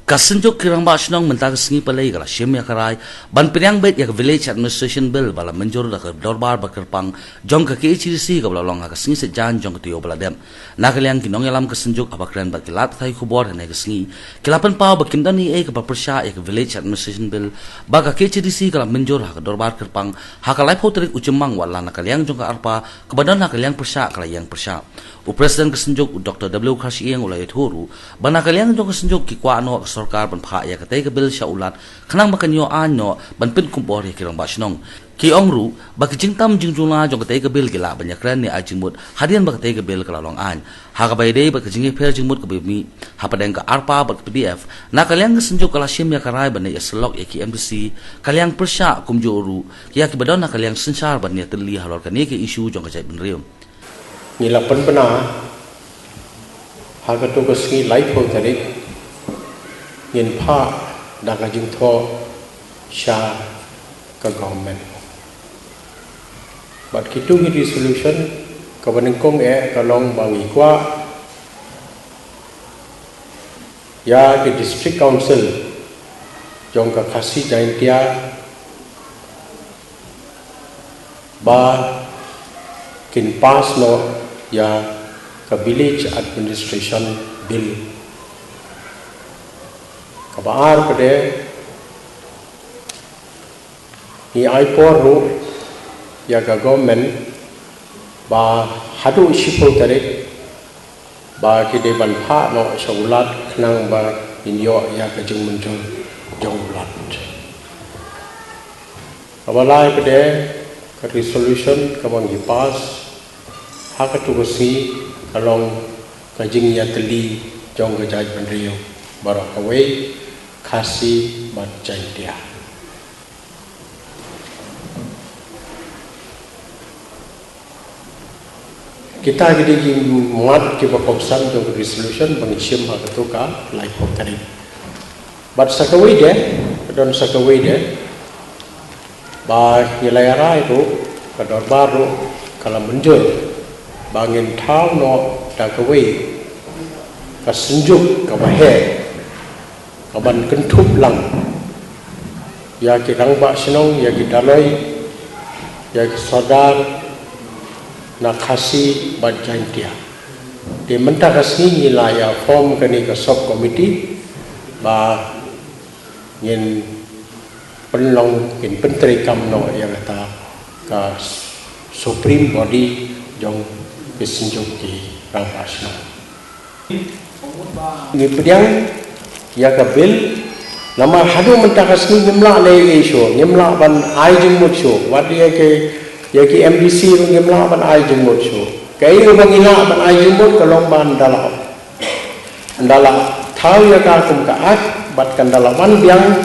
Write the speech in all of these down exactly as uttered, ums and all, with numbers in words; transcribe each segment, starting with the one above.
Ka Synjuk ki Rangbah Shnong mynta ka sngi Palei ka la shim ïa ka rai ban pdiang beit ïa ka Village Administration Bill ba la mynjur da ka Dorbar Bakyrpang jong ka K H A D C kaba la long ha ka sngi Saitjaiñ jong ka taïew ba la dep. Na ka liang ki nongïalam ka Synjuk haba kren bad ki lad pathai khubor hynne ka sngi, ki la pynpaw ba kim don ei ei kaba pyrshah ïa ka Village Administration Bill ba ka K H A D C ka la mynjur ha ka Dorbar Kyrpang ha ka laiphew tarik u Jymmang, wat la na ka liang jong ka ARPA kaba don ha ka liang pyrshah ka la ïeng pyrshah. U President ka Synjuk, u Doctor W Kharshiing, u la ïathuh ruh ba na ka liang jong ka Synjuk ki kwah noh ka sorkar ban phah ïa katei ka Bill sha u Lat khnang ba kan ïoh aiñ noh ban pynkumbor ïa ki Rangbah Shnong. Ki ong ruh ba ki jingtam jingjula jong katei ka Bill ki lah ban ïakren ne ai jingmut hadien ba katei ka Bill ka la long aiñ. Ha kaba ïadei bad ka jingïapher jingmut kaba mih hapdeng ka ARPA bad ka P D F, na ka liang ka Synjuk ka la shim ïa ka rai ban leit ïasyllok ïa ki M D C ka liang pyrshah kumjuh ruh ïa kiba don na ka liang synshar ban ïatylli halor kane ka issue jong ka jaitbynriew. Ngi la pynbna ha kato ka sngi laiphew tarik ngin phah da ka jingthoh sha ka government. Bad kito ki resolution kaba nyngkong eh ka long ba ngi kwah ïa ki District Council jong ka Khasi Jaintia ba kin pass noh ïa ka Village Administration Bill. Kaba ar pat de, ngi ai por ruh ïa ka government ba haduh shiphew tarik ba ki dei ban phah noh sha u Lat khnang ba ngin ïoh ïa ka jingmynjur jong u Lat. Kaba lai pat de, ka resolution kaba ngi pass ha kato ka sngi ka long ka jingïatylli jong ka jaitbynriew baroh kawei, Khasi bad Jaintia. Kita ki dei ki mat kiba kongsan jong ka resolution ba ngi shim ha kato ka laiphew tarik. Bad sa kawei de, don sa kawei de ba ngi la ïa rai ruh, ka dorbar ruh ka la mynjur ba ngin thaw noh da kawei ka Synjuk kaba heh kaban kynthup lang ïa ki Rangbah Shnong, ïa ki Daloi, ïa ki Sordar na Khasi bad Jaintia. Te mynta ka sngi ngi la ïa form kane ka sub committee ba ngin pynlong, ngin pyntreikam noh ïa kata ka supreme body jong ki Synjuk ki Rangbah Shnong. Ngi pdiang ïa ka Bill, namar haduh mynta ka sngi ngim lah leh ei ei shuh, ngim lah ban ai jingmut shuh, wat ïa ki, ïa ki M D C ruh ngim lah ban ai jingmut shuh. Kaei ba ngi lah ban ai jingmut ka long ba ynda la, ynda la thaw ïa ka kum ka Act bad kan da la wan biang,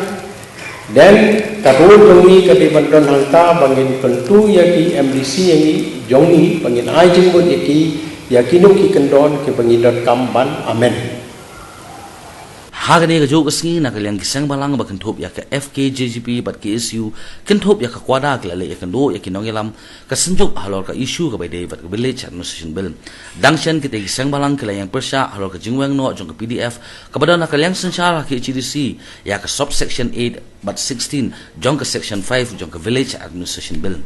then ka rule jong ngi ka dei ban don hangta ba ngin kyntu ïa ki M D C ïa ngi, jong ngi, ba ngin ai jingmut ïa ki ïa kino ki kyndon kiba ngi donkam ban amend. Ha kane kajuh ka sngi, na ka liang ki seng bhalang ba kynthup ïa ka F K J G P bad K S U, kynthup ïa ka KWADA, ki la leit ïakynduh ïa ki nongïalam ka Synjuk halor ka issue kaba ïadei bad ka Village Administration Bill. Dang shen, kitei ki seng bhalang ki la ïeng pyrshah halor ka jingweng noh jong ka P D F kaba don ha ka liang synshar ha K H A D C ïa ka subsection eight bad sixteen jong ka section five jong ka Village Administration Bill.